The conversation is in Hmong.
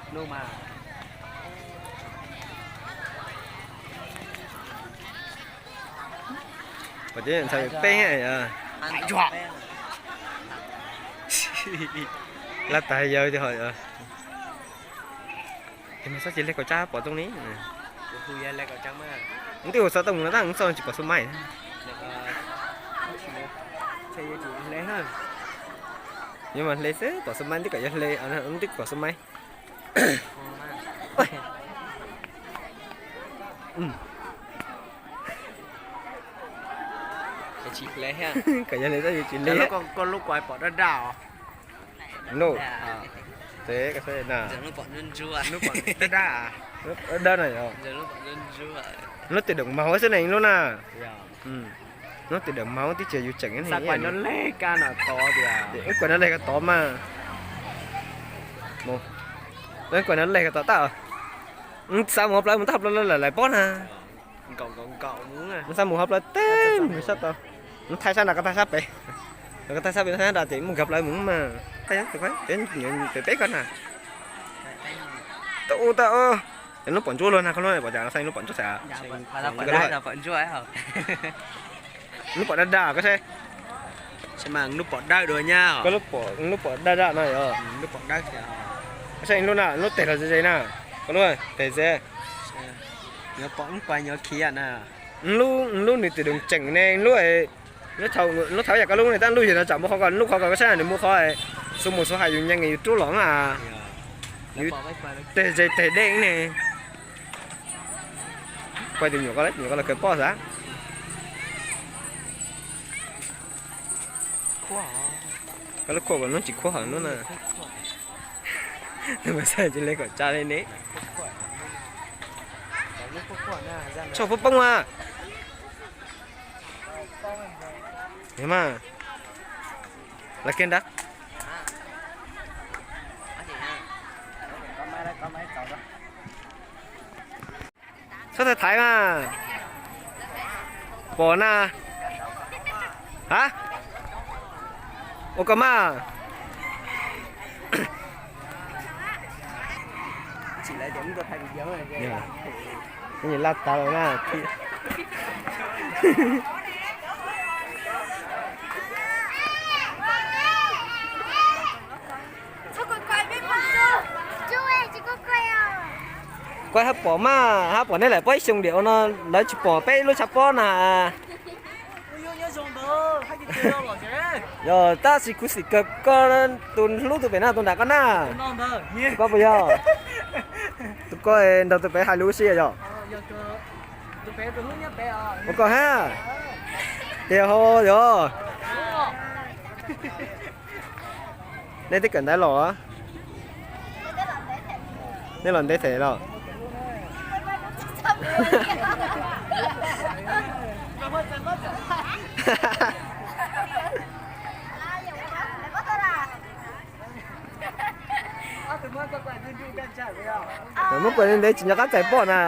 Hnub mas. Pom cov ntxhais peb, lab tas yawg tias ho, ces mas xob cia li kaum tsab pom too ni. Wb twb ua xov tooj mus no tab wb xauj tsis pom xub maim. Yuav mas hle xwb pom xub maim, twb kom yuav hle, twb pom xub maim. Kom yog li tab yus tsis li. Koj lub kuv pom daj daj os. Hnub, tes koj saib na. Daj daj na yog. Hnub twb deem mas xwb ne lub na. Hnub twb deem mas twb tsis yog yus tseem ne. Wb kuj nov leg ko tod mas. Wb kuj nov leg ko tod tab. Wb xav mus hauv plawv mus tab hauv plawv lawv lawm pob na. Wb xav mus hauv plawv teb mus sab tod. Wb thaij sab nrad koj thaij sab pem. Koj thaij sab pem, thaij sab nrad ces mus nkag plawv mus mas. Thaij pem peb koj na. Tau tau. Ces lub pom ntsuab luag na, koj lub pom cas, xav lub pom ntsuab xav. Lub pom daj daj koj saib. Lub pom daj daj no yog. Koj saib lub na, lub tes los ze ze na. Koj lub tes ze. Lub, lub nws tis doos tseem ne, lub, lub thaum yam koj lub ne tab lub yog no tsam muaj qhov ko, lub qhov ko koj saib nws muaj qhov xu mus xu hais yus nyees yus rub los na. Yus tes ze tes dej ne. Pais tus nyuam ko, nyuam ko los khaws pob xav. Koj lub khuaj kom hnub tsis khuaj hov hnub na. Mas xav cia li kom tsa li ne. Tshuaj poob poob mas. Mas lawv kiag nrad. Txhob thaiv thaiv mas. Pom na. Ha, ua koj mas. Laj tas lawm na. Kuv hab pom mas, hab pom nej lawm pob ib xyoo diam ua no lawv tsis pom peb lub tshav pob na. Yog tab sis kuv xim kawg koj tus hlub tus pem no tus nram koj na. Koj puas yog? Tus koj nrog tus pem hais lus si yog? Ua koj hab. Tias ho yog. Nej twb kawm ntawv los? Nej los ntev them los? Muab kuas ntev tsis nco qab txais poj na.